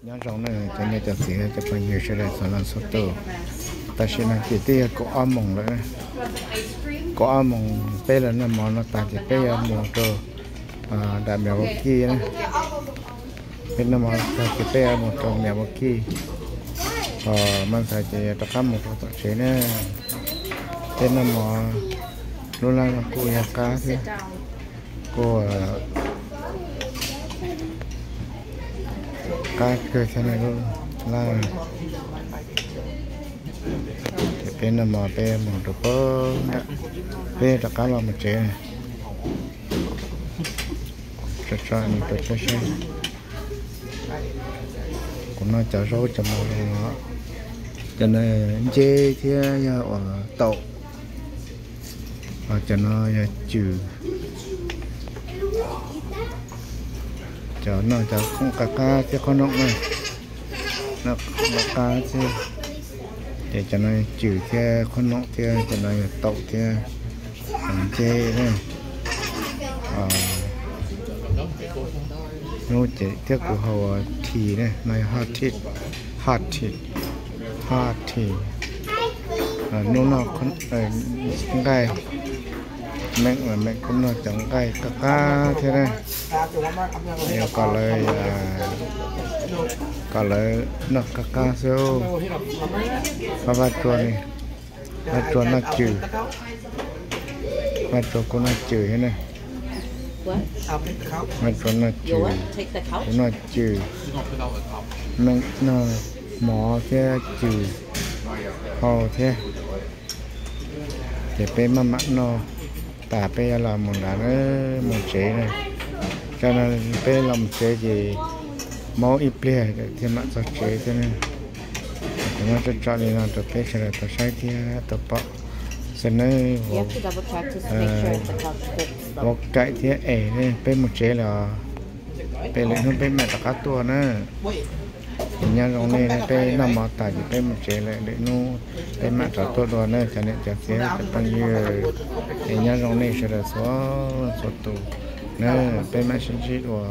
Nyob zoo na cov niam cov txiv cov phooj ywg sawv daws txhua leej txhua tus. Tam sim no ces twb yog kaum ob moos lawm. Kaum ob moos peb los noj mov no tas ces peb yuav mus rau dam Milwaukee na. Peb noj mov tag ces peb yuav mus rau Milwaukee. Ho mas ntxhais ces yuav rov qab mus rau tom tsev na. Peb noj mov lub laj no kuj yog qab thiab, kuj qab kawg thiab na lub laj. Ces peb noj mov peb mus rau pem, peb rov qab los mus tsev. Tso tso rau peb saib. Kuv noj cov zaub cov mov no, cov no nceb thiab yog uas taum, ho cov no yog cws. Cov noj cov khoom qab qab thiab qhob noom na, noj qab qab thiab. Ces cov no cws thiab qhob noom thiab cov no yog taum thiab nceb na. Hnub ces thiab kuv haus tea na, no yog hot tea, hot tea, hot tea. Hnub no nqaij, meem meem kuj noj cov nqaij qab qab thiab na. Kom lawv, kom lawv noj qab qab xwb. Vaj Tsua, Vaj Tsua noj cws, Vaj Tsua kuj noj cws thiab na. Vaj Tsua noj cws, kuv noj cws, meem noj mov thiab cws hau thiab. Ces peb maj mam noj tas peb yuav los mus nrad na, mus tsev na. Tsam no peb los mus tsev ces maub ib pliag thiaj mam txog tsev thiab na. Kuv muab tso tso li no rau peb sawv daws tau saib thiab tau pom xwb nawb. Vauv Kaim thiab Es, peb mus tsev lawm os. Peb lwm hnub peb mam rov qab tuaj na. Es nyob zoo nej, peb noj mov tas ces peb mus tsev lawm, lwm hnub peb mam rov tuaj dua na cov niam cov txiv cov phooj ywg. Es nyob zoo nej sawv daws txhua txhua tus na, peb mam sib ntsib dua.